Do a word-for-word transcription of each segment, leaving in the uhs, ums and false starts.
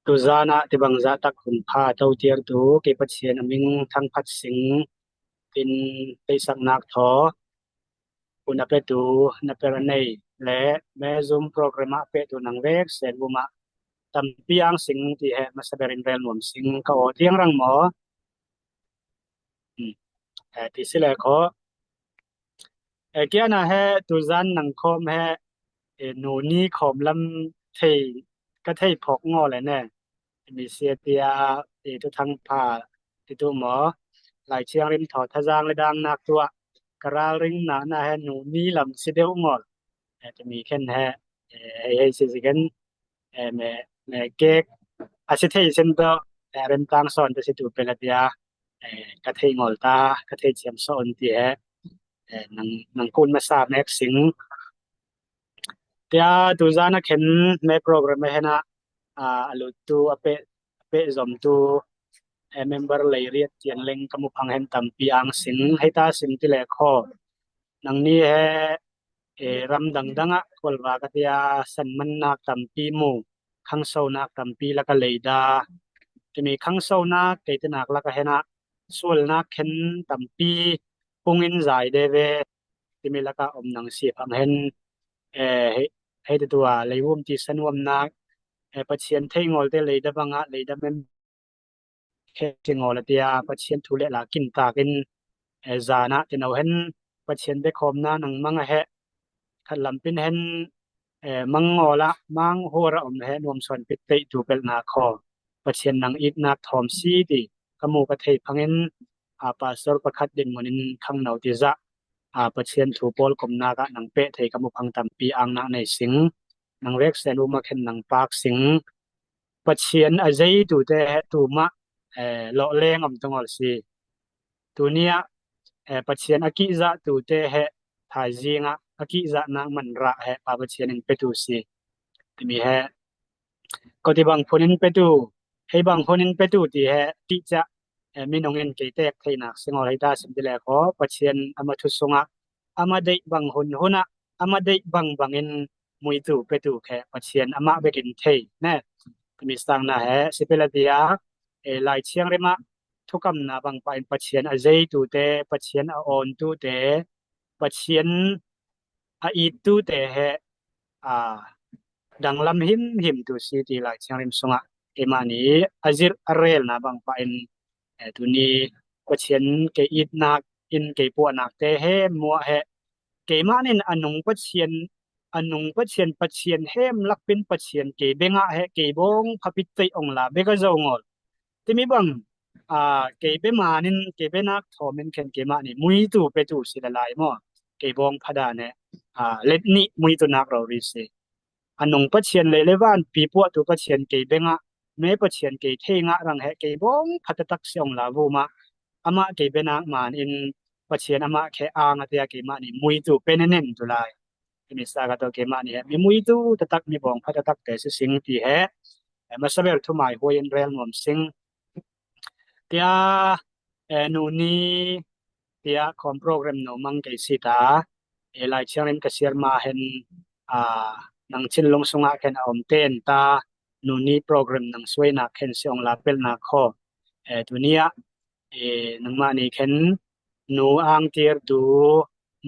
Tuzan ah tibang zahtak hun pha tawtiertu kei Pathian a ming Thangphat Sing in peisaknak thaw, hun a petu, na per a nei le me Zoom program ah petu nang vek sen vuma tampi ang sing ti he masa berin rel nuam sing ka aw tiang rang maw. Ti si le kho. Kiana he tuzan nang khawm he nuni khawm lam thei, ka thei phawk ngaw le ne. Mi sia tia tu Thangphat ti tu maw. Lai Chiang Rim thaw Thazang le dang nak tua ka ral ring na na he nuni lam si deu ngaw. Ti mi khen he hei hei si si khen me me kek a si thei sen to rem tang son ta si tu pela tia ka thei ngawl ta, ka thei chiam son ti he nang, nang kun masa mek sing. Tia tuzan a khen me program a hena a lut tu a pe, a pe zom tu member lei riat tian leng ka mu phang hen tampi ang sing hei ta sing ti le kho. Nang ni he ram dang dang ah kolva ka tia san man nak tampi mu, khangso nak tampi laka leida. Ti mi khangso nak kei te nak laka hena sual nak khen tampi pungin zai de ve. Ti mi laka om nang si phang hen hei te tua leivum ti san uam nak Pathian thei ngawl te leida bang ah leida mem khe ti ngawl a tia Pathian thu le la kin tak in zan ah ti no hen Pathian be khawm na nang mang a he khat lam pin hen mang ngawl a mang hor a om he nuam suan pit tei tu pel na kho. Pathian nang it nak thawm si ti ka mu ka thei phang in a pastor pakhat din mun in khang no ti zah a Pathian thu pawl kom nak a nang pe thei ka mu phang tampi ang nak nei sing. Nang vek sen vuma khen nang pak sing. Pathian a zei tu te he tu ma lo leng om tu ngawl si. Tunia Pathian a kizah tu te he thai zing a a kizah nak man ra he Pa Pathian in pe tu si. Ti mi he ko ti bang phun in pe tu, hei bang phun in pe tu ti he ti cha mi nung in kei tek thei nak si ngawl hei ta sim ti le kho. Pathian ama thu sung a ama dei bang hun hun a ama dei bang bang in mui tu pe tu khe Pathian ama bekin thei ne. Ti mi sang na he si pela tia Lai Chiang Rim a thu kam na bang pa in Pathian a zei tu te, Pathian a awn tu te, Pathian a it tu te he dang lam him him tu si ti Lai Chiang Rim sung a kei mani a zir a rel na bang pa in tuni Pathian kei it nak in kei puah nak te he muah he kei mani a nung Pathian, a nung Pathian, Pathian hem lak pin Pathian kei be nga he kei bawng pha pit tei ong la be ka zo ngawl. Ti mi bang kei be man in kei be nak thawm in khen kei mani mui tu pe tu si la lai maw. Kei bawng pha dan he let ni mui tu nak ro ri si. A nung Pathian le le van pi puah tu Pathian kei be nga, me Pathian kei thei nga rang he kei bawng pha ta tak si ong la vuma ama kei be nak man in Pathian ama khe ang a tia kei mani mui tu pe ne nen tu lai. Ti mi sa ka to kei mani he mi mui tu ta tak mi bawng pha ta tak te si sing ti he masa ber thu mai huai in rel nuam sing. Tia nuni tia khawm program no mang kei si ta Lai Chiang Rim ka siar ma hen nang chin lung sung a khen a om ten ta nuni program nang suai nak khen si ong la pel nak kho. Tunia nang mani khen nu ang tir tu,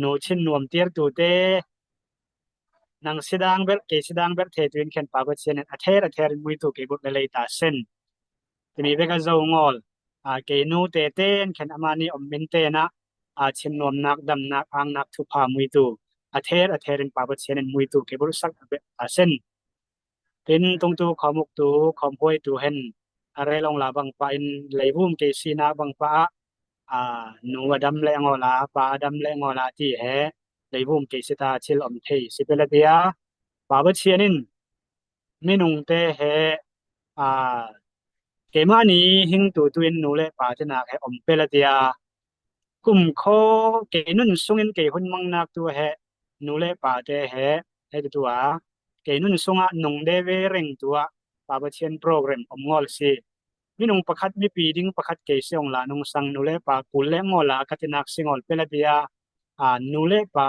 nu chin nuam tir tu te nang sidang ber kei sidang ber the tu in khen Pa Pathian in a ther a ther in mui tu kei bur le lei ta sen. Ti mi be ka zo ngawl kei nu te ten khen ama ni om min te na a chin nuam nak dam nak ang nak thu pha mui tu a ther a ther in Pa Pathian in mui tu kei bur sak a be ta sen. Tin tung tu khawm uk tu khawm huai tu hen a rel ong la bang pa in leivum kei si nak bang pa a nu a dam le ngawl a pa a dam le ngawl a ti he leivum kei si ta chil om thei si pela tia Pa Pathian in mi nung te he kei mani hing tu tu in nu le pa te nak he om pela tia kum kho kei nun sung in kei hun mang nak tu he nu le pa te he he tu a kei nun sung a nung de ve reng tu a Pa Pathian program om ngawl si. Mi nung pakhat mi pi ding pakhat kei si ong la nung sang nu le pa kul le ngawl a ka ti nak si ngawl pela tia nu le pa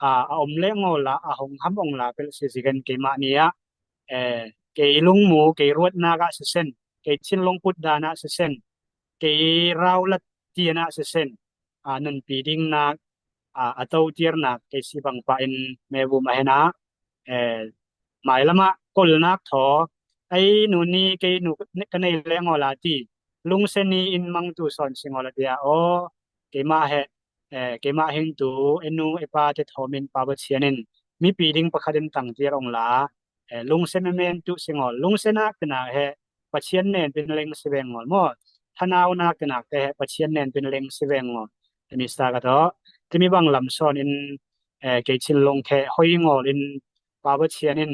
a, a om le ngol la, a hong ham ong la pel si zigen keimah nia, eh, kei lungmu, kei ruatnak ah sisen, kei thinlung putdan ah sisen, kei rau lat tian ah sisen, a, nunpi dingnak, a, a to tiarnak kei si bang pah in me bu ma hena, eh, mai lama kolnak tho, ai nu ni kei nu ka nei le ngol a ti, lungsen ni in mang tu son si ngol a tia o, keimah he, eh, keimah hing tu, e nu e pa te tho min Pa Pathian in, mipi ding pakhat in tang tiar ong la, eh, lungsen me men tu si ngol, lungsen nak te nak he, Pathian nen pin leng si veng ngol mo, thanau nak te nak te he, Pathian nen pin leng si veng ngol. Timi sa ka to, timi bang lam son in, eh, kei thinlung khe hoi ngol in, Pa Pathian in,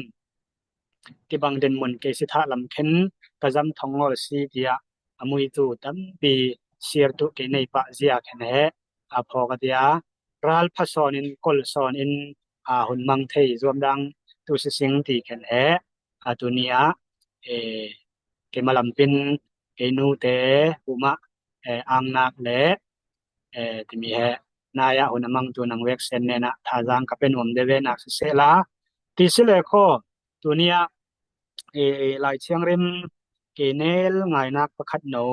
ti bang den mun kei si tha lam khen, ka zam thong ngol si tia, a mui tu tampi siar tu kei nei pah zia khen he, a pho ka tia, ral pha son in, kol son in, a hun mang thei zuam dang tu si sing ti khen he, a tu nia, eh, keimah lam pin, kei nu te, uma, eh, ang nak le, eh, timi he, naya hun a mang tu nang vek sen nena, thazang ka pen um de ve nak si se la, ti si le kho, tu nia, eh, Lai Thiangrim, kei nel ngainak pakhat no,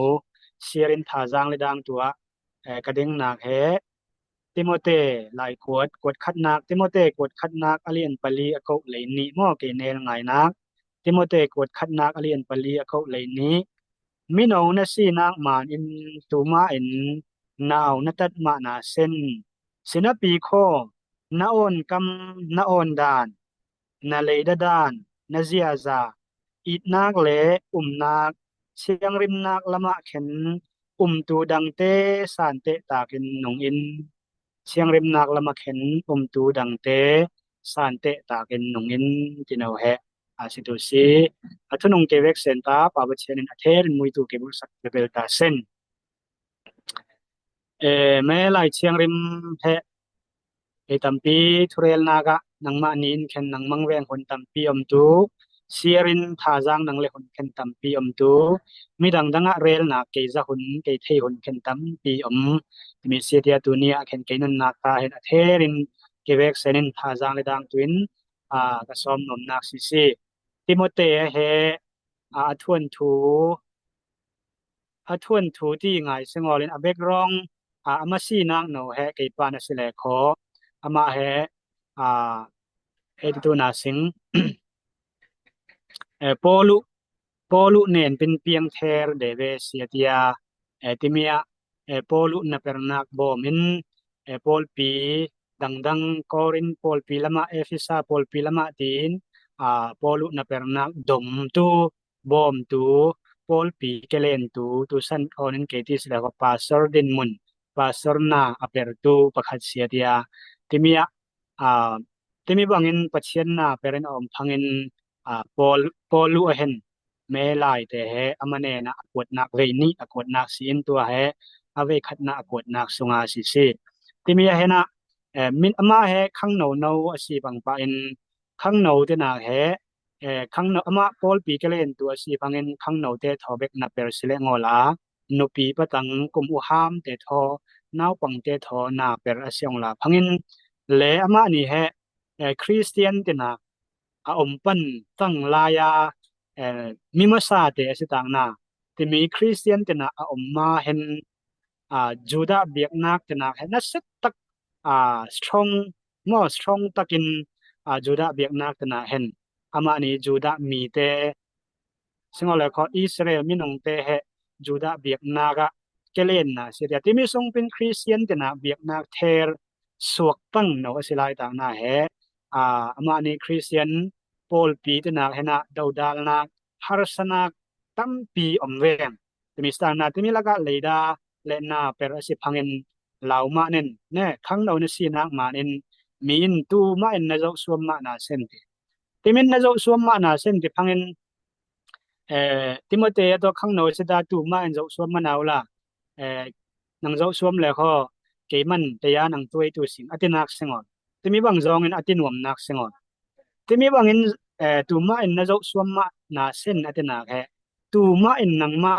siar in thazang le dang tua, eh, ka ding nak he, Timote, lai kuat, kuat khat nak, Timote, kuat khat nak, a lian pali a ko lei ni mo kei nel ngainak, Timote, kuat khat nak, a lian pali a ko lei ni, mino na si nak man in tu ma in, nau na tat ma na sen, sinapi kho, na on kam, na on dan, na leida dan, na ziaza, itnak le umnak, siangrimnak lama khen, umtu dangte sante takin nung in, siangrimnak lama khen, umtu dangte sante takin nung in, tino he, a si tu si, a thunung kei vek sen ta, Pa Pathian in a ther in mui tu kei bulsak bebel ta sen. Eh, me Lai Thiangrim he, eh, tampi thurel nak a, nangmah ni in khen nang mang veng hun tampi om tu, siar in thazang nang le hun khen tampi om tu, midang dang a rel nak kei za hun, kei thei hun khen tampi om. Timi si tia tu nia khen kei nun nak ta hen a ther in kei vek sen in thazang le dang tu in, a, ka som nom nak si si. Timote he, a, a thuan thu, a thuan thu ti ngai se ngol in a background, a, ama si nak no he kei pan a si le kho. Ama he, a, he ti tu na sing. Eh, Polu, Polu nen pin piang ther de ve si a tia. Eh, timi a, eh, Polu na per nak bom in, eh, Pawlpi dang dang Korin Pawlpi lama, Efesa Pawlpi lama tin, a, Polu na per nak dom tu, bom tu, Pawlpi kelen tu, tu san on in kei ti si le kho pastor din mun, pastor na a per tu pakhat si a tia. Timi a, a, timi bang in Pathian na per in a om phang in, a, Paul, Polu a hen, me lai te he, ama nena a kuat nak vei ni, a kuat nak si in tua he, a vei khat na a kuat nak sunga si si. Timi a hena, eh, min ama he khangno no a si bang pa in, khangno te nak he, eh, khangno ama Pawlpi kelen tu a si phang in khangno te tho bek na per si le ngol a, nupi patang kum u ham te tho, naupang te tho na per a si ong la phang in, le ama ni he, eh, Christian te nak a om pan tang lai a, eh, mi masa te a si tang na, timi Christian te nak a om ma hen, a, Juda biaknak te nak hen na set tak, a, strong, mo strong takin, a, Juda biaknak te nak hen, ama ni Juda mi te, si ngol le kho Israel minung te he Juda biaknak a kelen na si tia. Timi sung pin Christian te nak biaknak ther suak tang no a si lai tak na he, a, ama ni Christian Pawlpi te nak hena dodalnak, harsanak tampi om veng. Timi si tak na, timi lak a leida le na per a si phang in lau ma nen, ne, khangno na si nak man in, mi in tu ma in na zo suam ma na sen ti. Timi in na zo suam ma na sen ti phang in, eh, Timote a to khangno si ta tu ma in zo suam ma na u la, eh, nang zo suam le kho, kei man te ya nang tuai tu sing, a ti nak si ngol. Timi bang zong in a ti nuam nak si ngol. Timi bang in, eh, tu ma in na zo suam ma na sen a ti nak he. Tu ma in nangma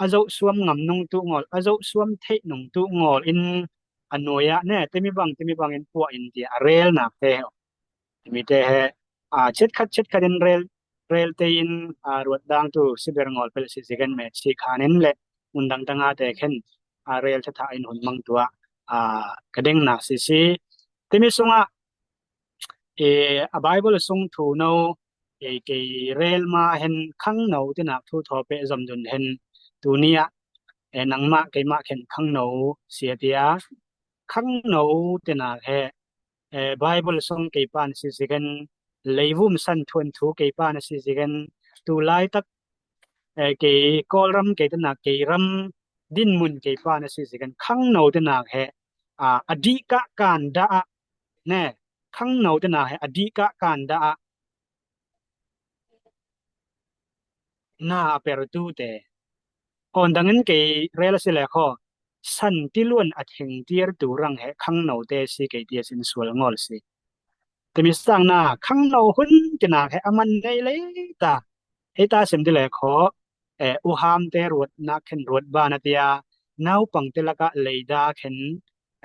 a zo suam ngam nung tu ngol, a zo suam thei nung tu ngol in a nuai ah ne timi bang timi bangin puah in tia a rel nak te, timi te he, a, chet khat chet khat in rel, rel te in, a, ruat dang tu siber ngol pel si zigen me si khan in le, mun dang dang a te khen, a, rel tha tha in hun mang tua, a, ka deng nak si si. Timi sung ah, e, a Bible sung thu no, e, kei rel ma hen khangno te nak thu thaw pe zom dun hen, tuni ah, e, nangma keima khen khangno si a tia, khangno te nak he, e, Bible sung kei pan si zigen, leivum san thuan thu kei pan si zigen, tu lai tak, e, kei Kawlram kei te nak kei ram dinmun kei pan si zigen, khangno te nak he, a, a dih kah kan da ah, ne, khangno te nak he a dih kah kan da ah, na a per tu te. Kon dang in kei rel a si le kho, san ti luan a theng tiar tu rang he khangno te si kei tia sin sual ngol si. Timi sang na khangno hun te nak he a man nei lei ta. Hei ta sem ti le kho, e, u ham te ruat nak khen ruat ban a tia, naupang te lak ah lei da khen,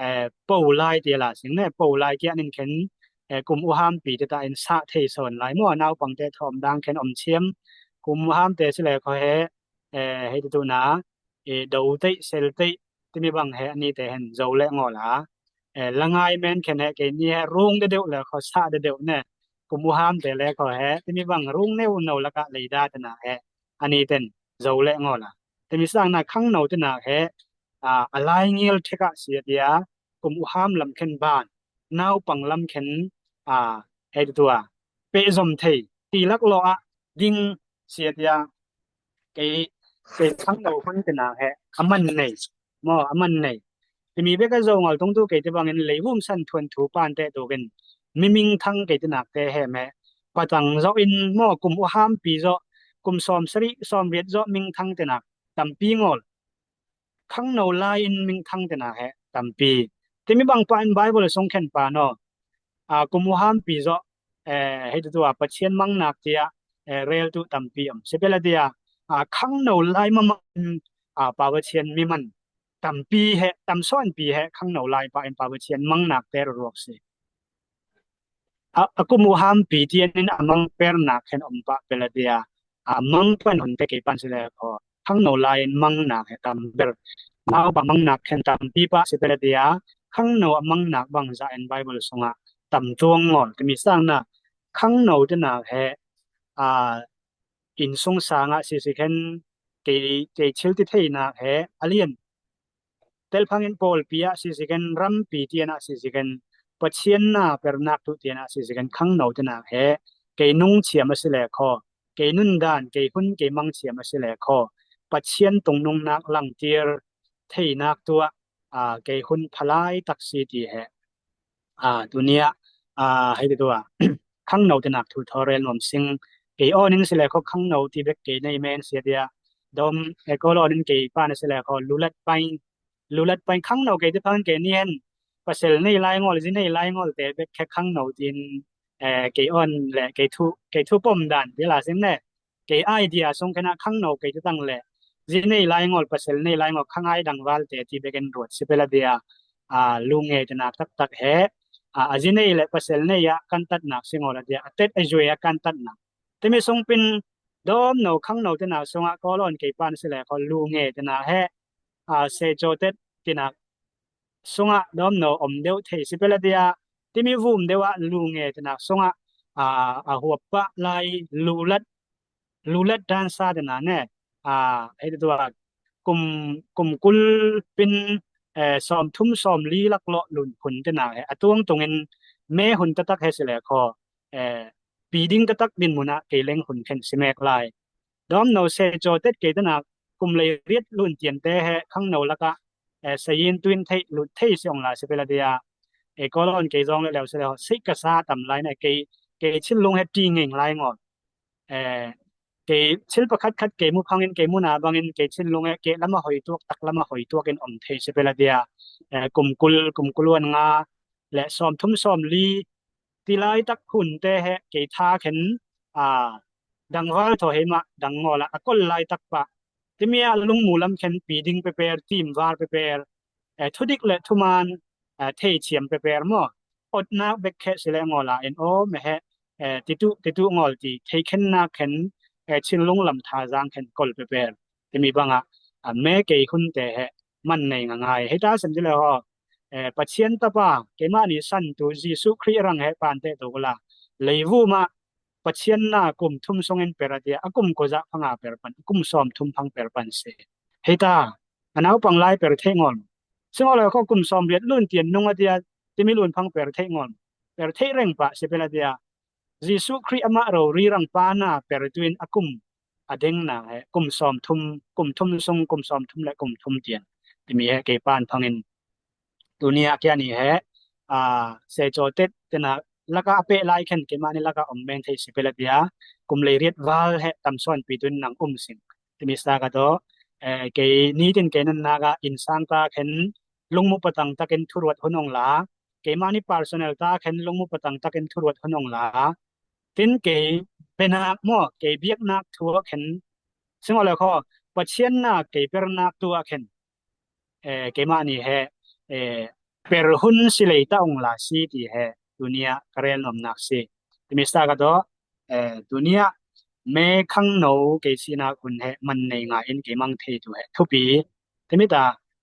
e, po lai tia la sing ne, po lai kia nin khen, e, kum u ham pi te ta in sa thei son lai maw, naupang te thawm dang khen om chiam, kum u ham te si le kho he, e, hei tu tu na, e, do tei, sel tei, timi bang he ani te hen zo le ngol a. E, la ngai men khen he, kei ni he rung de deu le kho sa de deu ne, kum u ham te le kho he, timi bang rung neu no lak ah lei da te na he, ani ten zo le ngol a. Timi sang na khangno te nak he, a, a lai ngil thek ah si a tia, kum u ham lam khen ban, naupang lam khen, a, hei tu tu a, pe zom thei, ti lak lo ah, ding si a tia, kei, kei khangno hun te nak he, a man nei, maw, a man nei. Timi bek a zo ngal tung tu kei te bang in leivum san thuan thu pan te tu kin, mi mingthang kei te nak te he me, patang zo in maw, kum u ham pi zo, kum som sari, som riat zo mingthang te nak tampi ngol. Khangno lai in mingthang te nak he tampi. Timi bang pa in Bible sung khen pa no, a, kum u ham pi zo, e, hei tu tu a Pathian mang nak tia, e, rel tu tampi om. Si pe la tia, a, khangno lai ma man, a, pa Pathian mi man tampi he, tam son pi he, khangno lai pa in pa Pathian mang nak te ruak si. A, a kum u ham pi tian in a mang per nak hen om pa pe la tia, a, mang pan hun te kei pan si le kho. Khangno lai in mang nak he tam ber. Naupang mang nak hen tampi pa si pe la tia, khangno a mang nak bang za in Bible sung ah tam tuang ngol. Timi sang na khangno te nak he, a, in sung sang ah si si khen, kei, kei chil ti thei nak he, a lian tel phang in pawlpi ah si si khen, rampi tian ah si si khen, Pathian na per nak tu tian ah si si khen, khangno te nak he, kei nung chiam a si le kho, kei nun dan, kei hun, kei mang chiam a si le kho, Pathian tung nung nak lang tir thei nak tu ah, a, kei hun phalai tak si ti he. A, tuni a, a, hei ti tu a, khangno te nak thu thaw rel nuam sing, kei awn in si le kho khangno ti bek kei nei men si a tia, dom, e, Kawlram in kei pan si le kho lulat pain, lulat pain khangno kei te phang kei ni hen, pasal nei lai ngol, zi nei lai ngol te bek khe khangno tin, e, kei awn le kei thu, kei thu pom dan ti la sing ne. Kei idea sung khen a khangno kei te tang le, zi nei lai ngol, pasal nei lai ngol, khangai dang val te ti bek in ruat si pe la tia, a, lu nge te nak tak tak he, a, a zi nei le pasal nei a kan tat nak si ngol a tia, a tet a zui a kan tat nak. Timi sung pin dom no khangno te nak sung ah Kawlram kei pan si le kho lu nge te nak he, a, se cho tet ti nak sung ah dom no om deu thei si pe la tia, timi vum deu ah lu nge te nak sung ah, a, a huap pa lai lulat, lulat dan sa te na ne, a, hei tu a, kum, kum kul pin, e, som thum som li lak lo lun hun te na he, a tuang tung in me hun ta tak he si le kho, e, pi ding ta tak din mun ah kei leng hun khen si mek lai. Dom no se cho tet kei te nak kum lei riat lun tian te he khangno lak ah, e, sayin tuin thei lut thei si ong la si pe la tia, e, Kawlram kei zong le leu si le ho, si ka sa tam lai ne kei, kei chil lung he ti ngeng lai ngol. E, kei chil pakhat khat kei mu phang in kei mu na bang in kei chil lung he kei lam a hoi tuak tak lam a hoi tuak in om thei si pe la tia, e, kum kul, kum kul wan nga le som thum som li ti lai tak hun te he kei tha khen, a, dang val tho he ma dang ngol a, a kol lai tak pa. Timi a lung mu lam khen pi ding pe per, tim var pe per, e, thudik le thuman, eh, thei chiam peper maw, otnak bek khe si le ngawl a in aw me he, eh, titu titu ngawl ti thei khen nak khen, eh, chinlung lam thazang khen kol peper timi banga, ah, me kei hun te he man nei nga ngai. Hei ta sem ti le haw, eh, Pathian tapa keima ni san tu Jesu Khrih rang he pan te tu la, leivu ma Pathian na kum thum sungin per a tia, a kum ko za phanga per pan, kum sawm thum phang per pan se. Hei ta, a naupang lai per thei ngawl. Sing aw le kho kum sawm riat lun tian nung a tia, timi lun phang per thei ngawl. Per thei reng pa se pel a tia. Jesu Khrih ama ro ri rang pa na per tuin a kum a deng na he, kum sawm thum, kum thum sung, kum sawm thum le kum thum tian. Timi he kei pan phangin. Tunia kia ni he, a, se cho tet tena laka a pe lai khen keima ni laka om meng thei si pel a tia, kum lei riat val he tam sawn pi tun nang um sing. Timi sa ka to, eh, kei ni tin kei nan na ka in sang ta khen lungmu patang takin thuruat hun ong la, keima ni personal ta khen lungmu patang takin thuruat hun ong la, tin kei penak maw, kei biaknak thu a khen, sing aw le kho, Pathian na kei pernak tu a khen, eh, keima ni he, eh, per hun si lei ta ong la si ti he, tunia ka rel nom nak si. Timi sa ka to, eh, tunia me khang no kei si nak hun he man nei nga in kei mang thei tu he. Thupi, timi ta,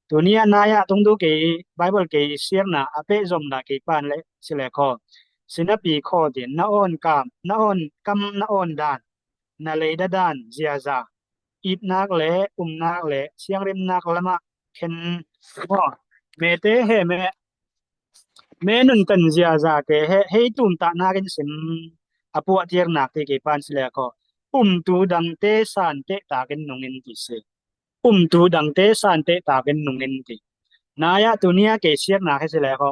tunia naya tung du kei Bible kei siar na a pe zom da kei pan le si le kho. Sinapi kho ti na on kam, na on kam, na on dan, na lei da dan, zia za. Itnak le, umnak le, siangrimnak lama khen, mo, me te he me, me nun tan zia za te he, hei tum ta nak in sim, a puah tir nak ti kei pan si le kho. Um tu dang te san te takin nung in ti si. Um tu dang te san te takin nung in ti. Naya tunia kei siar nak he si le kho.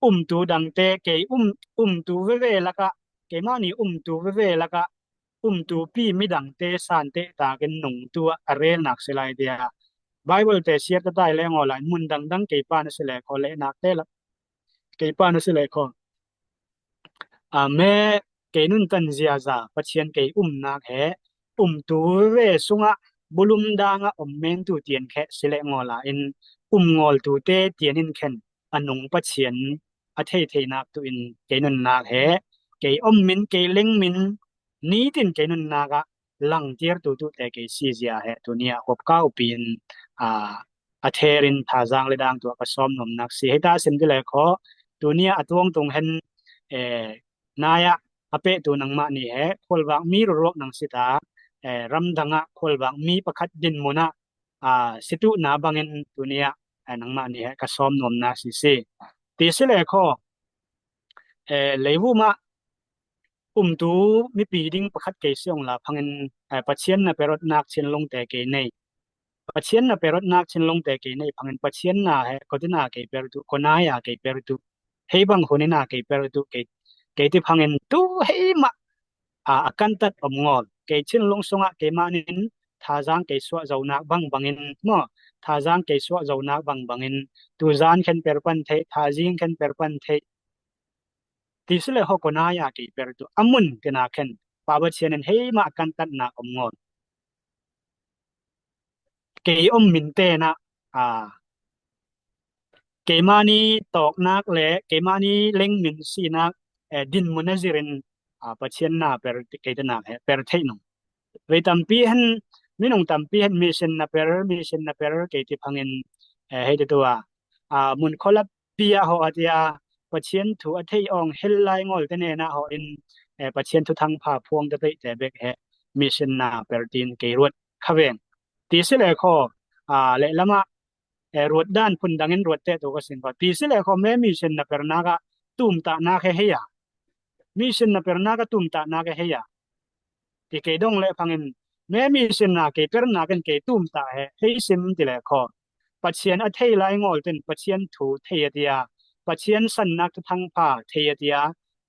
Um tu dang te kei um, um tu veve laka, keima ni um tu veve laka, um tu pi midang te san te takin nung tu a rel nak si lai tia. Bible te siar ta tai le ngaw lai mun dang dang kei pan si le kho le nak te la. Kei pan si le kho. A me kei nun tan zia za, Pathian kei um nak he, um tu ve sunga, bulum danga om meng tu tian khe si le ngaw la in, um ngawl tu te tian in khen, a nung Pathian, a thei thei nak tu in kei nun nak he, kei om min, kei leng min, ni tin kei nun nak a, lang tir tu tu te kei si zia he, tunia hop kau pi in, a, a therin thazang le dang tu a ka sawm nom nak si. Hei ta sim ti le kho, tunia a tuang tung hen, eh, naya a pe tu nangma ni he, khualvak mi ruruak nang si ta, eh, ram danga khualvak mi pakhat din muna, a, si tu na bangin tunia, eh, nangma ni he, ka sawm nom nak si si. Ti si le kho, eh, leivu ma, um tu mipi ding pakhat kei si ong la phangin, eh, Pathian na perot nak chin lung te kei nei. Pathian na perot nak chin lung te kei nei phangin Pathian na he, ko ti na kei per tu, ko naya kei per tu. Hei bang hun ina kei per tu, kei, kei ti phangin tu hei ma, a, a kan tat om ngawl. Kei chin lung sunga kei manin, thazang kei suah zo nak bang bangin, mo, thazang kei suah zo nak bang bangin, tu zan khen per pan thei, thazing khen per pan thei. Ti si le ho ko naya kei per tu. A mun ti na khen, Pa Pathian in hei ma a kan tat nak om ngawl. Kei om min te na, a, keima ni tawk nak le, keima ni leng min si nak, eh, din mun a zirin, a, Pathian na per kei te nak he, per thei nung. Vei tampi hen, minung tampi hen mission na per, mission na per kei ti phangin, eh, hei ti tu a, a, mun kholap pi a ho a tia, Pathian thu a thei ong hel lai ngawl te ne na ho in, eh, Pathian thu thangpha phuang ta tei te bek he, mission na per tin kei ruat kha veng. Ti si le kho, a, le lama, eh, ruat dan phun dangin ruat te tu ka sin kho. Ti si le kho me mission na per nak a tum ta nak he hei a. Mission na per nak a tum ta nak he hei a. Ti kei dong le phangin, me mission na kei per nak in kei tum ta he, hei sim ti le kho. Pathian a thei lai ngawl ten, Pathian thu thei a tia, Pathian san nak tu thangpha thei a tia,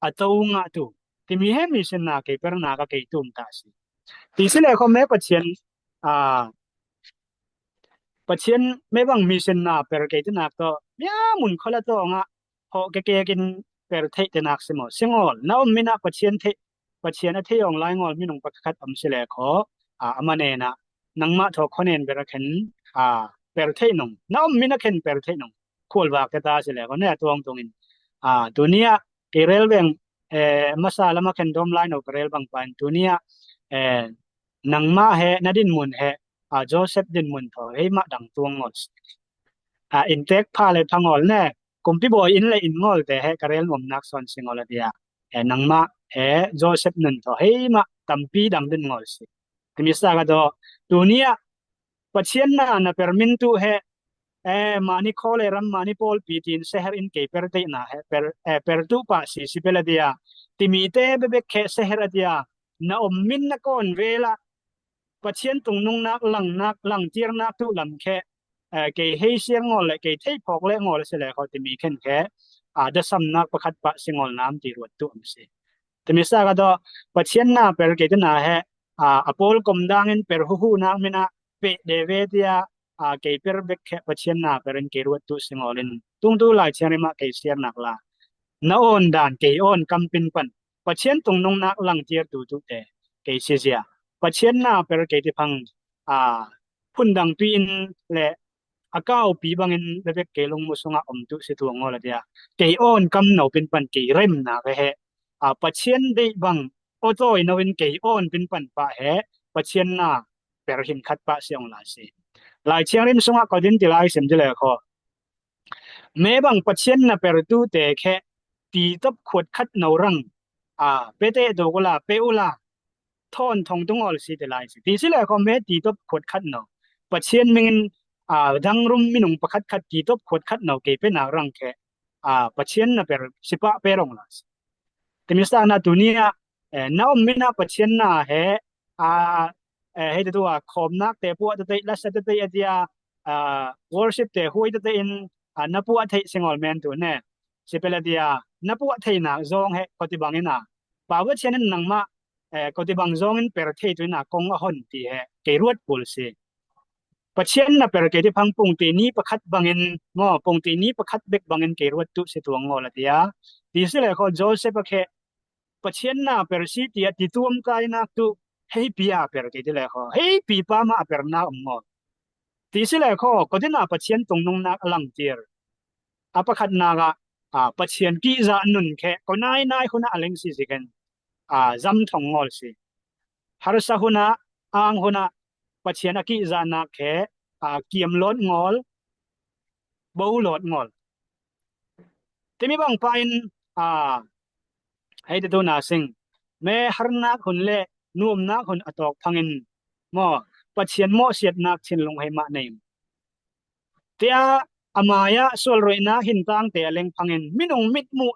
a to nga tu. Ti mi he mission na kei per nak a kei tum ta si. Ti si le kho me Pathian, a, Pathian me bang mission na per kei te nak to, mia mun kho la to nga, ho ke ke kin per thei te nak si mo. Si ngawl, na om min a Pathian thei, Pathian a thei ong lai ngawl minung pakhat om si le kho, a, ama ne na, nangma tho kho nen ber a khen, a, per thei nung. Na om min a khen per thei nung. khual vak te ta si le ko ne tuang tuang in. A, tuni a kei rel veng, eh, masa lama khen dom lai no ka rel bang pan tuni a, eh, nangma he na dinmun he, a, Joseph dinmun tho hei ma dang tuang ngol si. A, in tek pha le pha ngol ne, kumpi boi in le in ngol te he ka rel ngom nak son si ngol a dia. Eh, nangma he Joseph nun tho hei ma tampi dang din ngol si. Timi sa ka do, tuni a Pathian na na per min tu he, eh, mani kho le ram mani pawl pi tin seher in kei per te na he, per, eh, per tu pa si, si pe la dia. Timi te bebek khe seher a dia. Na om min na kon vela Pathian tungnung nak, lang nak, lang tir nak tu lam khe, eh, kei hei siar ngol le, kei thei phok le ngol si le ko timi khen khe, a, da sam nak pakhat pa si ngol nam ti ruat tu am si. Timi sa ka do, Pathian na per kei te na he, a, a pawl kom dang in per hu hu nak min a pe de ve tia, a, kei per bek khe Pathian na per in kei ruat tu si ngol in. Tung tu Lai Thiangrim a kei siar nak la. Na on dan kei on kam pin pan. Pathian tungnung nak lang tir tu tu te. Kei si zia. Pathian na per kei ti phang, a, phun dang pi in le a kau pi bang in bebek kei lung mu sung a om tu si tuang ngol a dia. Kei on kam no pin pan kei rem na ve he. A, Pathian dei bang o toi no in kei on pin pan pa he. Pathian na per hin khat pa si ong la si. Lai Thiangrim sung a ko din ti lai sem ti le ko. Me bang Pathian na per tu te khe ti top khuat khat no rang. A, pe te do ko la, pe u la. Thon thong tu ngol si te lai si. Ti si le ko me ti top khuat khat no. Pathian mingin, a, dang rum minung pakhat khat ti top khuat khat no kei pe na rang khe. A, Pathian na per si pa pe rong la si. Timi sa na tuni a, eh, na om min a Pathian na he, a, eh, hei te tu a khom nak te puat te te, lasa te te a dia, a, worship te hui te te in, a, na puat thei si ngol men tu ne. Si pe la dia, na puat thei na zong he, ko ti bang in a. Pa Pathian in nangma, eh, ko ti bang zong in per thei tu in a kong a hon ti he, kei ruat pul si. Pathian na per kei ti phang pung ti ni pakhat bang in, mo, pung ti ni pakhat bek bang in kei ruat tu si tuang ngol a dia. Ti si le ko Joseph a khe, Pathian na per si ti a ti tuam kai nak tu, hei pi a per kei ti le ko, hei pi pa ma a per na om ngol. Ti si le ko, ko ti na Pathian tungnung nak a lang tir. A pakhat nak a, a, Pathian ki za nun khe, ko nai nai hun a a leng si si ken, a, zam thong ngol si. Harsa hun a, ang hun a, Pathian a ki za nak khe, a, kiam lot ngol, bo lot ngol. Timi bang pa in, a, hei te tu na sing. Me har nak hun le, nuam nak hun a tok phang in, mo, Pathian mo siat nak thin lung hei ma nei. Tia a mai a sual ruina hin tang te a leng phang in minung mit mu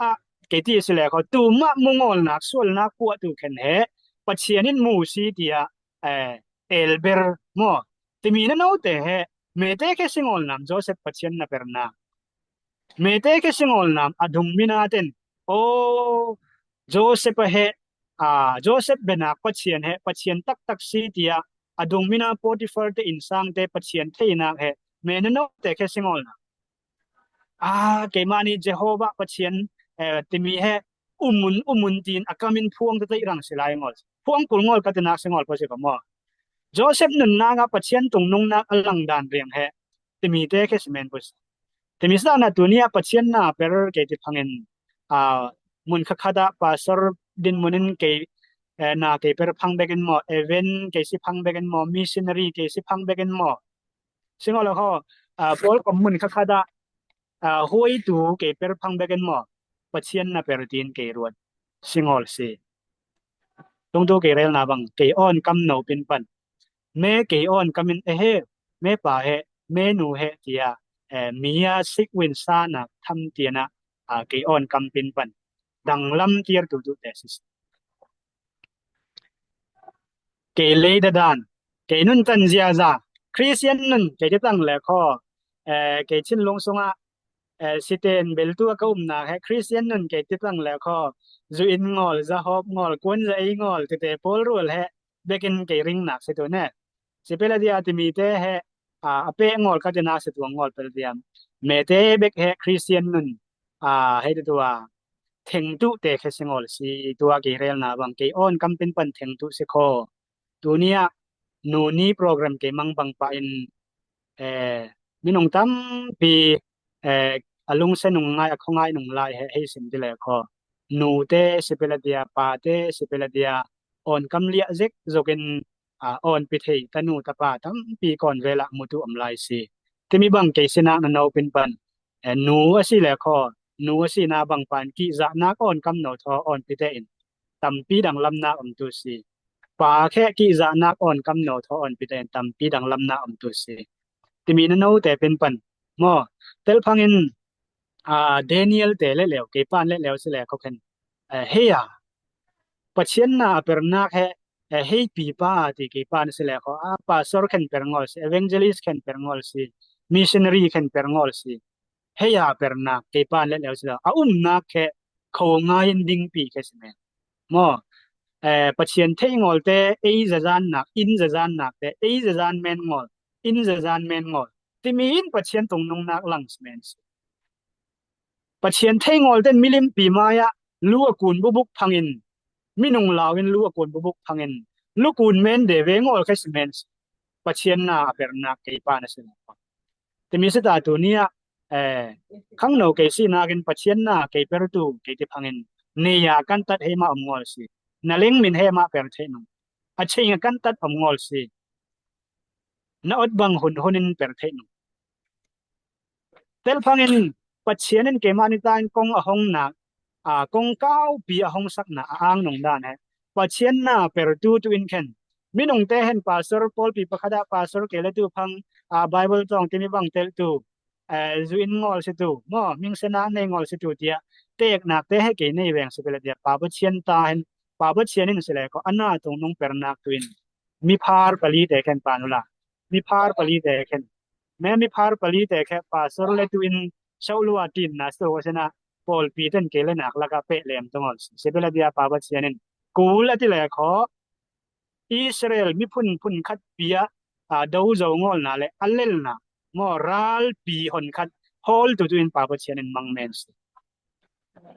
a kei ti si le ko tu ma mu ngol nak sual nak puat tu khen he Pathian in mu si tia, eh, elber mo. Timi na no te he me te khe si ngol nam Joseph Pathian na per na. Me te khe si ngol nam a dung mina ten. O Joseph a he, a, Joseph benak Pathian he, Pathian taktak si tia, a dung mina Potiphar te insang te Pathian thei nak he, me na no te khe si ngol na. A, keima ni Jehovah Pathian, eh, timi he, umun, umun tin a kamin phuang te te rang si lai ngol. Phuang kul ngol ka te nak si ngol po si ka mo. Joseph nun nak a Pathian tungnung nak a lang dan riang he, timi te khe si men po si. Timi sa na tuni a Pathian na per kei ti phang in, a, mun kha khat a pastor dinmun in kei, eh, na kei per phang bek in mo, event kei si phang bek in mo, missionary kei si phang bek in mo. Si ngol a ko, a, pawl kom mun kha khat a, a, huai tu kei per phang bek in mo, Pathian na per tin kei ruat. Si ngol si. Tung tu kei rel na bang, kei on kam no pin pan. Me kei on kam in e he, me pa he, me nu he tia, eh, mi a sik win sa na tham tia na, a, kei on kam pin pan. Dang lam tir tu tu te si si. Kei lei da dan, kei nun tan zia za, Christian nun kei ti tang le ko, eh, kei chin lung sung a, eh, siten bel tu a ka um nak he, Christian nun kei ti tang le ko, zu in ngol, za hop ngol, kuan za ei ngol, te te pawl rual he, bek in kei ring nak si tu ne. Si pe la dia timi te he, a, a pe ngol ka te na si tuang ngol pe la dia. Me te bek he Christian nun, a, hei te tu a, theng tu te khe si ngol si tu a kei rel na bang kei on kam pin pan theng tu si ko. Tuni a, nu ni program kei mang bang pa in, eh, minung tampi, eh, a lungsen nung ngai, a khawngai nung lai he hei sim ti le kho. Nute sipel a dia, pate sipel a dia, awn kam liah zek zokin, a, awn pi thei tanu tapa tampi kawn vela mutu om lai si. Timi bang kei sinak na no pin pan, eh, nu a si le kho, nu a si na bang pan kizahnak awn kam no tho awn pi te in tampi danglamna om tu si. Pa khe kizahnak awn kam no tho awn pi te in tampi danglamna om tu si. Timi na no te pin pan. Mo, tel phangin, a, Daniel te le leu, kei pan le leu si le kho khen. Eh, hei a, Pathian na a pernak he, eh, hei pi pa ti kei pan si le kho. A, pastor khen per ngol si, evangelist khen per ngol si, missionary khen per ngol si. Hei a pernak kei pan le leu si le. A umnak he kho ngai in ding pi khe si men. Mo, eh, Pathian thei ngol te, ei zazan nak, in zazan nak te, ei zazan men ngol, in zazan men ngol. Timi in Pathian tung nung nak lang si men si. Pathian thei ngol ten milim pi mai a, lu a kun bubuk phangin, minung lau in lu a kun bubuk phangin, lu kun men de ve ngol khe si men si. Pathian na a pernak kei pan a si le kho. Timi si ta tu nia, eh, khang no kei si nakin Pathian na kei per tu kei ti phangin, nei a kan tat hei ma om ngol si. Na leng min hei ma per thei nung. A ching a kan tat om ngol si. Na ot bang hun hun in per thei nung. Tel phangin Pathian in keima ni ta in kong a hong na, a, kong kau pi a hong sak na a ang nung dan he. Pathian na per tu tu in khen. Minung te hen pastor, pawlpi pakhat a pastor kei le tu phang, a, Bible tong timi bang tel tu, eh, zu in ngol si tu. Mo, ming se nak nei ngol si tu tia. Tek nak te he kei nei veng si pe le tia. Pa Pathian ta hen, Pa Pathian in si le kho, a na tung nung per nak tu in. Mi phar pali te khen pan u la. Mi phar pali te khen. Me mi phar pali te khe pastor le tu in sau lua tin na so se na pawlpi ten kei le nak laka pe lem tong ol. Se pe le dia Pa Pathian in. Kul a ti le kho. Israel mi phun phun khat pi a, a, do zo ngol na le a lel na. Mo ral pi hon khat hol tu tu in Pa Pathian in mang men si.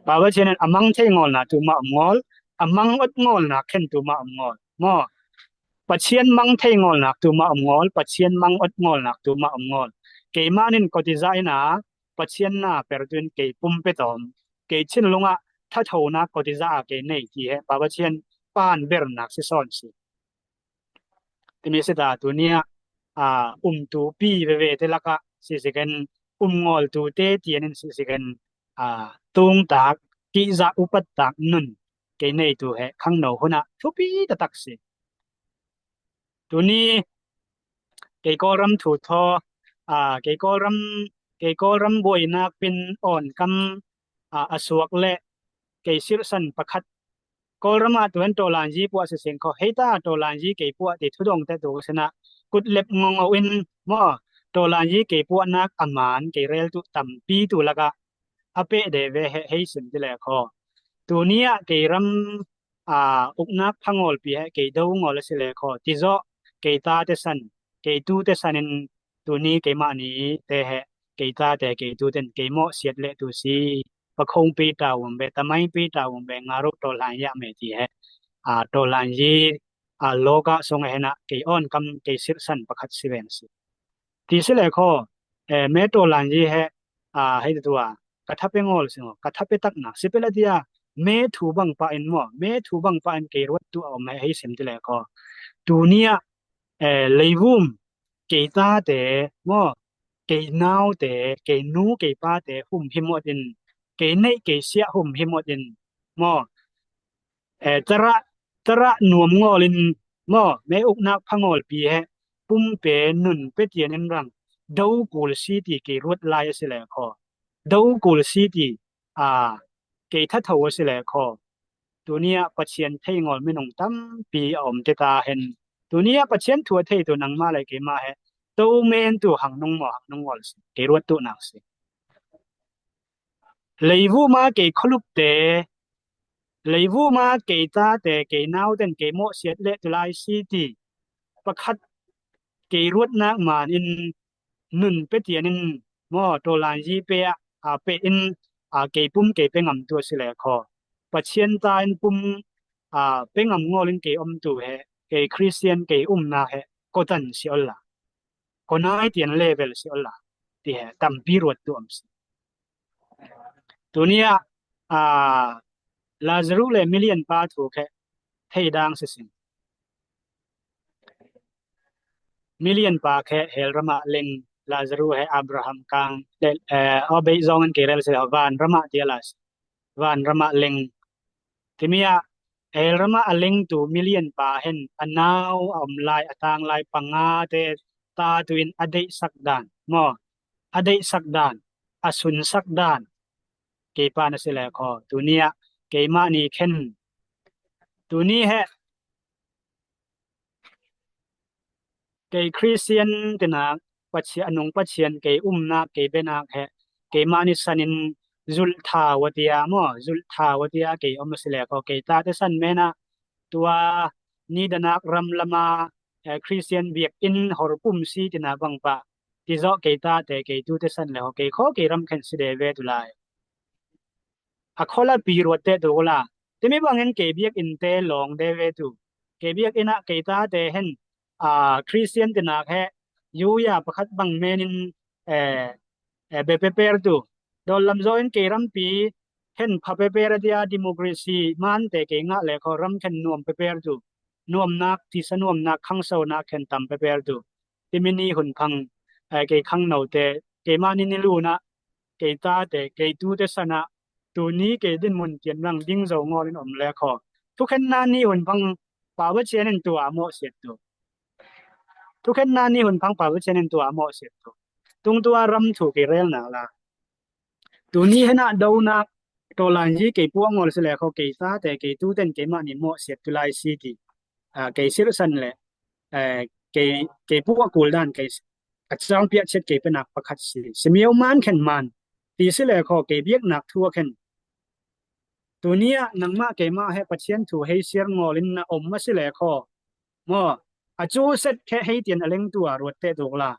Pa Pathian in a mang thei ngol na tu ma om ngol, a mang ot ngol na khen tu ma om ngol. Mo, Pathian mang thei ngol na tu ma om ngol, Pathian mang ot ngol na tu ma om ngol. Keima nin kotizah in a, Pathian na per tu in kei pum pe tom, kei chin lung a, thathona kotizah a kei nei ti he, Pa Pathian pan ber nak si son si. Timi si ta tu nia, a, um tu pi ve ve te laka, si si ken, um ngol tu te ti anin si si ken, a, tung tak, kizah upat tak nun, kei nei tu he, khang no hun a, thupi ta tak si. Tuni, kei Kawlram thu tho, a, kei Kawlram, kei Kawlram buai nak pin awn kam, a, a suak le, kei sirsan pakhat. Kawlram a tu hen tawlanyi puah si sing kho, hei ta tawlanyi kei puah ti thudong te tu si na, kut lep ngong o in, mo, tawlanyi kei puah nak a man, kei rel tu tampi tu laka, a pe de ve he, hei sim ti le kho. Tuni a kei ram, a, uknak phangol pi he, kei do ngol a si le kho. Ti zo, kei ta te san, kei tu te san in, tuni kei mani te he, kei ta te kei tu ten, kei mo siat le tu si. Pakhong pi ta um be, tamai pi ta um be, ngaruk tawlan ya me ti he. A, tawlanyi, a, loka song he na, kei awn kam, kei sirsan pakhat si ven si. Ti si le kho, eh, me tawlanyi he, a, hei tu a, ka thape ngol si ngo, ka thape tak na, si pe la dia, me thu bang pa in mo, me thu bang pa in kei ruat tu a om he, hei sim ti le kho. Tuni a, eh, leivum, kei ta te, mo, kei nau te, kei nu, kei pa te, hum him ot in, kei nei, kei sia hum him ot in, mo, eh, tara, tara nuam ngol in, mo, me uknak phangol pi he, pum pe nun pe tian in rang, do kul si ti kei ruat lai a si le kho. Do kul si ti, a, kei thatho a si le kho. Tuni a Pathian thei ngol minung tampi a om te ta hen. Tuni a Pathian thu a thei tu nang ma le kei ma he. To men tu hang nung mo hang nung ngol si. Kei ruat tu nang si. Leivum a kei kholuk te. Leivum a kei ta te, kei nau ten, kei mo siat le tu lai si ti. Pakhat kei ruat nak man in nun pe tian in mo tawlanyi pe a, a, pe in, a, kei pum kei pe ngam tu a si le kho. Pathian ta in pum, a, pe ngam ngol in kei om tu he, kei Christian kei um na he, ko tan si ol la. Ko nai tian level si ol la. Ti he, tampi ruat tu om si. Tuni a, a, Lazarus le milian pa thu khe thei dang sising. Milian pa khe hel rama ling, Lazarus he Abraham kang le, eh, o bei zong an kei rel se van rama tia las, van rama ling. Timi a hel rama a ling tu milian pa hen a nau a om lai a tang lai panga te ta tu in a dei sak dan mo, a dei sak dan, a sun sak dan. Kei pa na si le kho tuni a keima ni khen tuni he kei Christian tinak Pathian, a nung Pathian kei umnak, kei benak he keima ni sanin zul tha watia mo, zul tha watia kei om si le kho kei ta te san mena tua ni danak ram lama, eh, Christian biak in hor pum si tina bang pa ti zo kei ta te kei tu te san le ho kei kho kei ram khen si de ve tu lai. A khola pi ruat te tu la. Timi bang en kei biak in te long de ve tu. Kei biak in a kei ta te hen a Christian tinak he yu ya pakhat bang menin, eh, eh, be peper tu. Dol lam zo in kei ram pi hen pha peper dia democracy man te kei nga le kho ram khen nuam peper tu. Nuamnak tisa nuamnak khangso nak khen tam peper tu. Timi ni hun phang, eh, kei khang nau te keima ni ni lu na kei ta te kei tu te sana tuni kei din mun tian rang ding zo ngol in om le kho. Thukhen na ni hun phang pa ba chien in tua mo siat tu. Thukhen na ni hun phang pa ba chien in tua mo siat tu. Tung tua ram thu kei rel na la. Tuni hena donak tolan hi kei puak ngol si le kho kei ta te kei tu ten keima ni mo siat tu lai si ti. A, kei sir san le, eh, kei, kei puak kul dan kei a chang piak chet kei penak pakhat si. Simiau man khen man. Ti si le kho kei biak nak thu a khen. Tuni a nangma keima he Pathian thu hei siar ngol in na om ma si le kho. Mo, a chu set khe hei tian a leng tu a ruat te tuk la.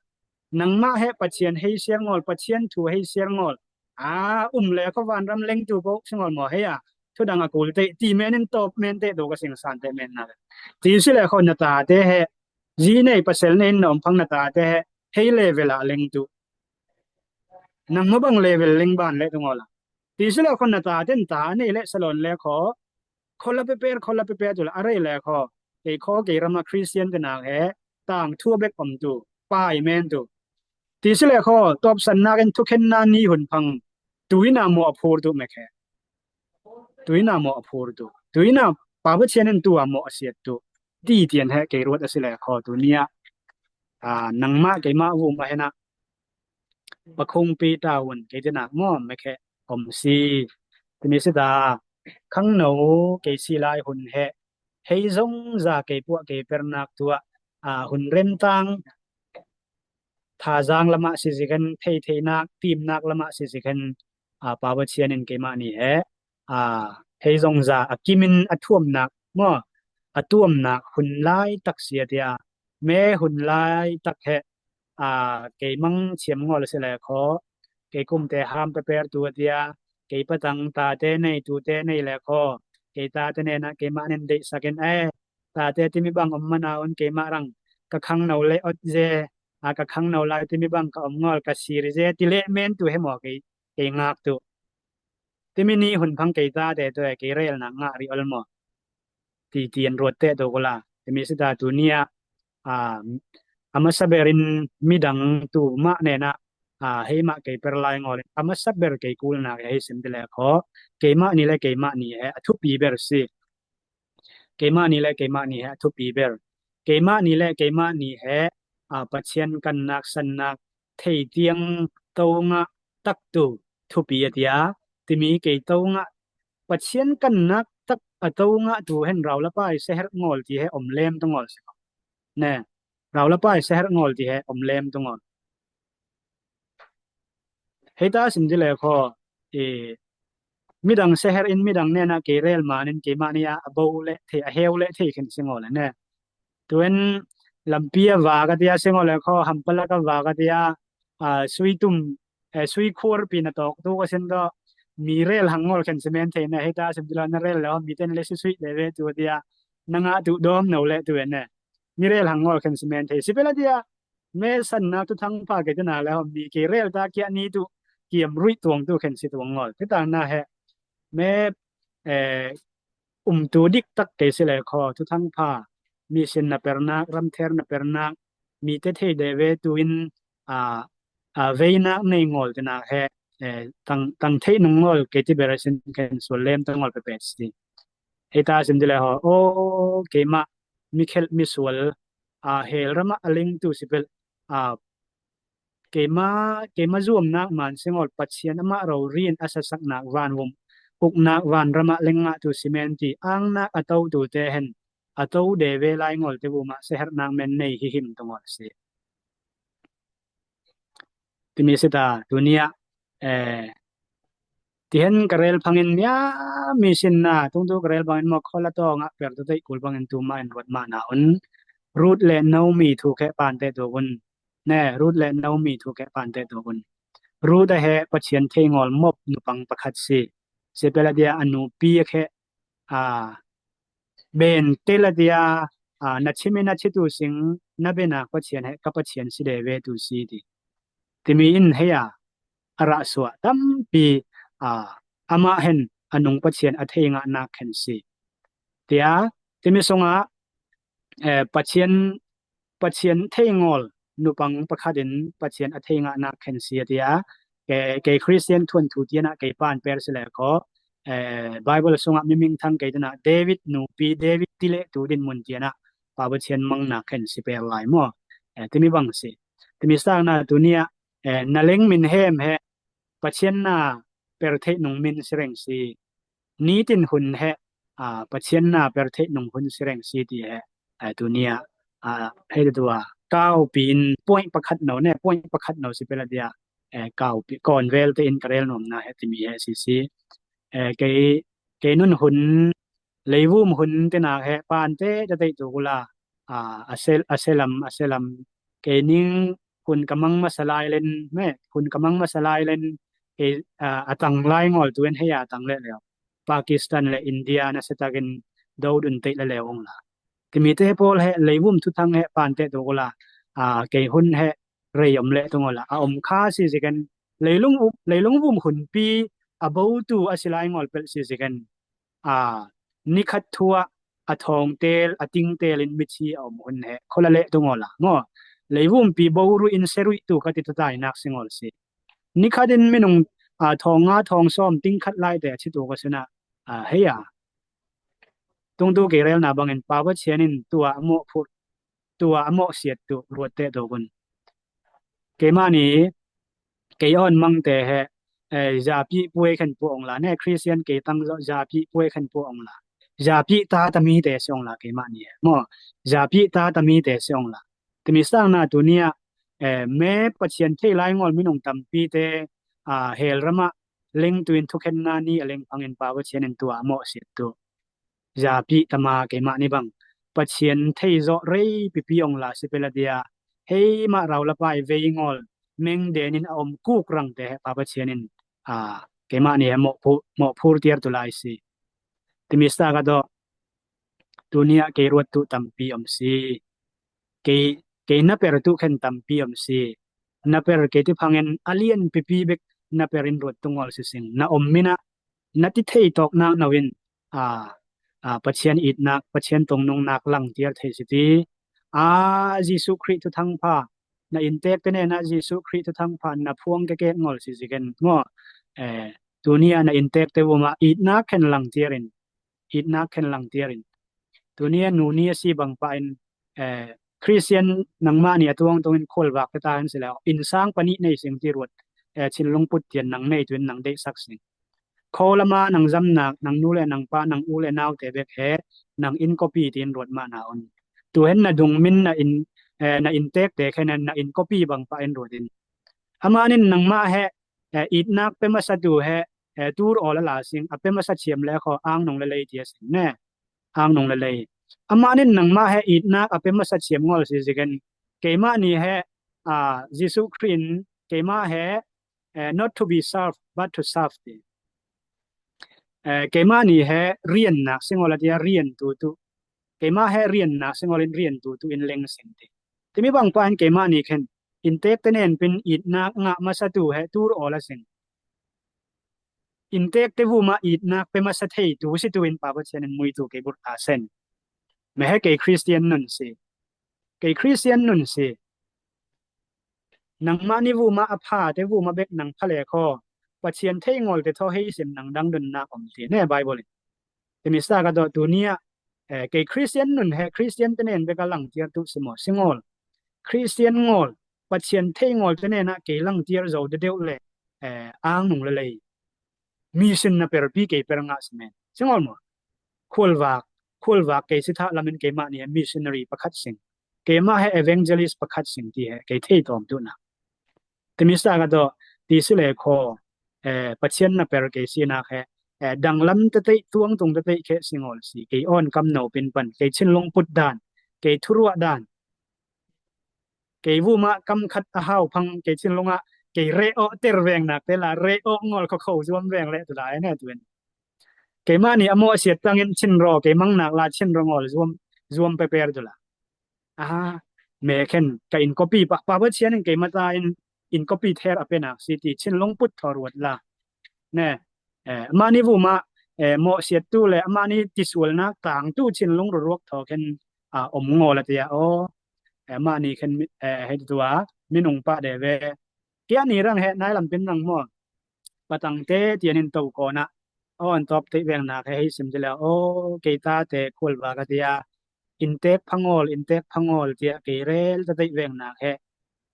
Nangma he Pathian hei siar ngol, Pathian thu hei siar ngol. A, um le kho van ram leng tu po si ngol mo hei a. Thu dang a kul te, ti men in top men te tuk a sing san te men na le. Ti si le kho na ta te he. Zi nei pasel nei in na om phang na ta te he. Hei level a leng tu. Nangma bang level leng ban le tu ngol a. Ti si le kho na ta ten ta nei le salon le kho. Khola peper, khola peper tu la a rei le kho. Kei kho kei rama Christian te nak he. Tang thu bek om tu. Pai men tu. Ti si le kho top san nak en thukhen na ni hun phang. Tui na mo a phur tu mek he. Tui na mo a phur tu. Tui na pa ba chien en tu a mo a siat tu. Ti tian he kei ruat a si le kho tuni a. A, nangma keima vu ma hena. Pakhungpi ta un kei te nak mo mek he om si. Timi si ta khang no kei si lai hun he. Hei zong za kei puak kei per nak tua. A, hun rem tang. Thazang lama si zik hen, thei thei nak, tim nak lama si zik hen. A, pa ba chien in keima ni he. A, hei zong za a kim in a thuam nak mo. A tuam nak hun lai tak si a tia. Me hun lai tak he. A, kei mang chiam ngol si le kho. Kei kum te ham peper tu a tia. Kei patang ta te nei tu te nei le kho. Kei ta te nei na keima nen dei sak en e. Ta te timi bang om mana un keima rang. Ka khang no le ot ze. A, ka khang no lai timi bang ka om ngol ka sir ze. Ti le men tu he mo kei, kei ngak tu. Timi ni hun phang kei ta te tu e kei rel na nga ri ol mo. Ti tian ruat te tu kula. Timi si ta tuni a. A, a masa ber in midang tu ma ne na. A, hei ma kei per lai ngol. A masa ber kei kul na hei sim ti le kho. Keima ni le keima ni he. A thupi ber si. Keima ni le keima ni he a thupi ber. Keima ni le keima ni he, a, Pathian kannak sannak thei tiang to nga tak tu thupi a tia. Timi kei to nga Pathian kannak tak a to nga tu hen rau la pai se her ngol ti he om lem to ngol se. Ne. Rau la pai se her ngol ti he om lem tu ngol. Hei ta sim ti le kho, i, midang se her in midang ne na kei rel ma nen keima ni a, a bo le thei, a heu le thei khen si ngol ne. Tuen lampi a va ka tia si ngol le kho, hampala ka va ka tia, a, sui tum, e, sui khur pi na tok tu ka sin do, mi rel hang ngol khen si men thei ne, hei ta sim ti le na rel le, mi ten le sui sui le ve tu tia, na nga tu dom no le tu ne. Mi rel hang ngol khen si men thei. Si pela tia, me sannak tu thang pa kei tena le hom mi kei rel ta kia ni tu. kiam ruih tuangtu khen si tuang ngol. Titang na he me, eh, umtu diktak kei si le kho, thuthang pha, mission na pernak, ramther na pernak, mite thei deve tuin, a, a, veinak nei ngol tina he, eh, tang, tang thei nung ngol kei ti berasin khen sual lem ta ngol pepet si. Hei ta sim ti le ho, o, keima, mi khel, mi sual, a, hel rama a leng tu si pel, a, keima, keima zuamnak man singol Pathian ama rau rin a sasaknak van vum, uknak van rama leng nga tu si men ti, angnak a tau tu te hen, a tau deve lai ngol te vuma, sehernak men nei hi him tu ngol si. Timi sita, tunia, eh, tihen karel phangin mia mi sinna, tungtu karel phangin mo khola to nga per tu tei kul phangin tu ma en ruat ma na un. Rut le Naomi thu khe pante tu un. Ne, Rut le Naomi thu khe pante tu un. Rut a he Pathian thei ngol mop nupang pakhat si. Sepela dia anu pi a khe, a, ben tela dia, a, na chimi na chitu sing, na bena Pathian he ka Pathian si deve tu si ti. Timi in heia, a ra sua tampi, a, ama hen a nung Pathian a thei nga nak khen si. Tia, timi sunga, eh, Pathian, Pathian thei ngol nupang pakhat in Pathian a thei nga nak khen si tia, ke, ke Christian thuan thu tiana ke pan per si le ko, eh, Bible sunga miming thang ke tiana David nupi David ti le tu din mun tiana Pa Pathian mang nak khen si per lai mo. Eh, timi bang si. Timi sang na tunia, eh, na leng min hem he, Pathian na per thei nung min si reng si. Nitin hun he, a, Pathian na per thei nung hun si reng si ti he, a, tunia, a, hei tua, kau pi in point pakhat no ne, point pakhat no si pela dia, eh, kau pi, kon vel te in karel nom na he timi he si si. Eh, kei, kei nun hun, leivum hun te na he, pante te te tu kula, a, a sel, a selam, a selam, kei ning hun kamang masa lai len, me, hun kamang masa lai len, kei, a, a tang lai ngol tuen heia tang le leo. Pakistan le India na setakin dodun te le leo ong la. Timi te pol he, leivum thuthang he, pante tu kula, a, kei hun he, rei om le tu ngol la. A om kha si ziken, leilung u, leilung vum hun pi, a bou tu a si lai ngol pel si ziken. A, nikhat thua, a thong tel, a ting tel in mithi a om hun he, khola le tu ngol la. Ngo, leivum pi bou ru in se rui tu ka ti tu tai nak si ngol si. Nikhat in minung, a, thong nga thong som ting khat lai te a chi tu ka sina, a, heia. Tungtu kei rel na bangin Pa Pathian in tua mo phur, tua mo siat tu ruat te tu kun. Keima ni, kei on mang te he, eh, zapi puai khen pu ong la, ne Christian kei tang zo zapi puai khen pu ong la. Zapi ta ta mi te si ong la keima ni he. Mo, zapi ta ta mi te si ong la. Timi sang na tunia, eh, me Pathian thei lai ngol minung tampi te, a, hel rama leng tuin thukhen na ni a leng phangin Pa Pathian in tua mo siat tu. Zapi tama keima ni bang. Pathian thei zo rei pipi ong la si pela dia. Hei ma rau la pai vei ngol. Meng denin a om kuk rang te he Pa Pathian in. A, keima ni he mo phu, mo phur tiar tu lai si. Timi sa ka do. Tunia kei ruat tu tampi om si. Kei, kei na per tu khen tampi om si. Na per kei ti phangin a lian pipi bek na per in ruat tu ngol si sing. Na om mina na ti thei tok nak no in, a, a, Pathian itnak, Pathian tongnungnak lang tiar thei si ti. A, Jesu Khrih thuthang pha, na intek te ne na Jesu Khrih thuthang pha, na phuang ke ke ngol si ziken ngo. Eh, tunia na intek te vuma itnak khen lang tiar in, itnak khen lang tiar in. Tunia nu ni a si bang pa in, eh, Christian nangma ni a tuang tuang in khol vak te ta hen si le, insang pani nei sing ti ruat, eh, chin lungput tian nang nei tuin nang dei sak sing. Kholama nang zamnak, nang nu le nang pa, nang u le nau te bek he, nang in kopi tin ruat ma na un. Tu hen na dung min na in, eh, na intek te khen na in kopi bang pa in ruat in. Amanin nangma he, eh, itnak pe masa tu he, eh, tur ol a la sing, a pe masa chiam le kho, ang nong le lei tia sing ne. Ang nong le lei. Amanin nangma he itnak a pe masa chiam ngol si ziken. Keima ni he, a, Jesu Khrih in, keima he, eh, not to be served, but to serve ti. Eh, keima ni he riannak singol a tia rian tu tu. Keima he riannak singol in rian tu tu in leng sing ti. Timi bang pa in keima ni khen intek te nen pin itnak nga masa tu he tur ol a sing. inntekte vuma itnak pe masa thei tu si tu in Pa Pathian in muitu kei bur ta sen. Me he kei Christian nun si. Kei Christian nun si. Nangmahni vuma a phate vuma bek nang pha le kho, Pathian theingolte tho hei sim nang dang dun nak om ti ne Bible in. Timi sa ka do tunia, eh, kei Christian nun he Christian te nen bek a langtir tu si maw, si ngol. Christian ngol, Pathian theingol te nen a kei langtir zo de deu le, eh, ang nung le lei. Mission na per pi kei per nga si men. Si ngol maw. Khualvak, khualvak kei si tha lamin keimah ni he missionary pakhat sing. Keimah he evangelist pakhat sing ti he kei thei tom tu na. Timi sa ka do, ti si le kho, eh, Pathian na per kei si nak he, eh, danglam te tei, tuang tung te tei khe si ngol si. Kei on kam no pin pan, kei chin long put dan, kei thurua dan. Kei vuma kam khat a hau phang, kei chin long a, kei re o ter veng nak te la, re o ngol kho kho zuam veng le tu la, eh, ne tu en. Keimah ni a maw siat tang in chin ro, kei mang nak la chin ro ngol zuam, zuam pe per tu la. Aha, me khen ka in copy pa, Pa Pathian in keimah ta in, in copy ther a pe nak si ti chin long put thor wat la. Ne, eh, amani vuma, eh, maw siat tu le, amani ti sual nak tang tu chin long ru ruak tho khen, ah, om ngol a tia o. Eh, amani khen, eh, hei tu a, minung pa de ve. Kia ni rang he, nai lam pin rang maw. Patang te tian in to ko na. O an top te veng nak he hei sim ti le, o, kei ta te khualvak a tia. Inntek phangol, inntek phangol tia kei rel ta tei veng nak he.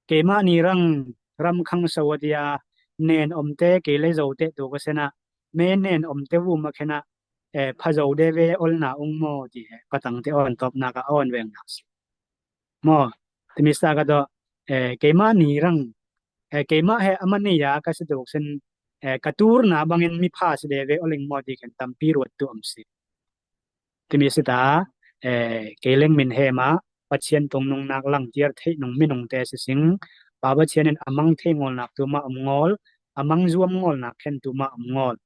Keimah ni rang ram khang so a tia nen om te kei le zo te tu ka sena. Me nen om te vuma khena, eh, pha zo de ve ol na ung maw ti he. Patang te on top nak a on veng nak si. Maw, timi sa ka do, eh, keimah ni rang, eh, keimah he amani ya ka si tuk sin, eh, ka tur na bang in mi pha si de ve ol ing maw ti khen tampi ruat tu om si. Timi si ta, eh, kei leng min he ma, Pathian tung nung nak langtir thei nung minung te si sing, Pa Pathian in amang thei ngol nak tu ma om ngol, amang zuam ngol nak khen tu ma om ngol.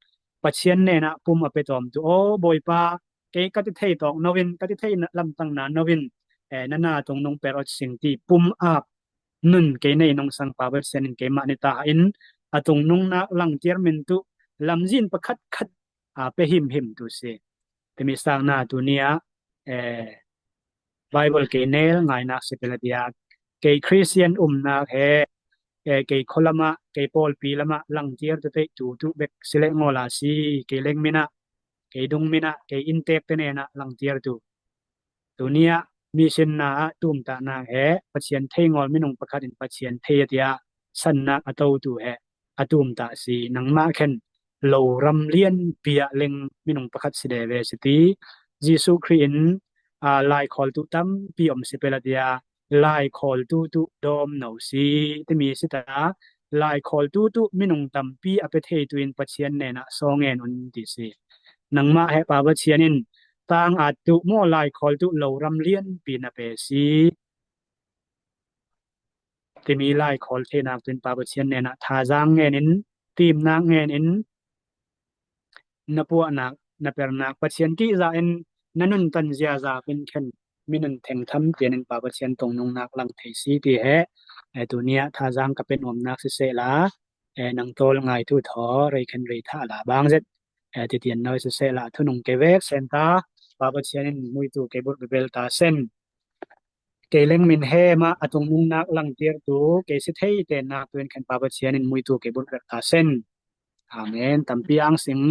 Pathian nen a pum a pe tom tu o, Bawipa, kei ka ti thei tawk no in, ka ti thei na lam tang na no in, eh, na na tung nung per ot sing ti pum ap nun kei nei nung sang Pa Pathian in keimah ni ta in, a tung nung nak langtir min tu, lamzin pakhat khat, a, pe him him tu si. Timi sang na tunia, eh, Bible kei nel ngai nak si pe la tia. Kei Christian um nak he, eh, kei kho lama, kei pawlpi lama langtir te tei tu tu bek si le ngol a si, kei leng mina, kei dung mina, kei inntek te nen a langtir tu. Tunia mission na a tum ta nak he, Pathian thei ngol minung pakhat in Pathian thei a tia san nak a to tu he, a tum ta si nangmah khen lo ram lian pia leng minung pakhat si de ve si ti. Jesu Khrih in, a, laikhol tu tampi om si pe la tia, laikhol tu tu dom no si, timi si ta, laikhol tu tu minung tampi a pe thei tu in Pathian nen a so ngen un ti si. Nangmah he Pa Pathian in tang at tu maw laikhol tu lo ram lian pi na pe si. Timi laikhol thei nak tu in Pa Pathian nen a thazang ngen in, tim nak ngen in, na puah nak, na per nak, Pathian ki za in, na nun tan zia za pin khen, mi nun theng tham tian in Pa Pathian tung nung nak lang thei si ti he, eh, tunia thazang ka pen om nak si se la, eh, nang tol ngai tu tho, rei khen rei tha la, bang zet, eh, ti tian no si se la, thu nung kei vek sen ta, Pa Pathian in muitu kei bur bebel ta sen. Kei leng min he ma a tung nung nak langtir tu, kei si thei te nak tu in khen Pa Pathian in muitu kei bur bebel ta sen. Amen. Tampi ang sing,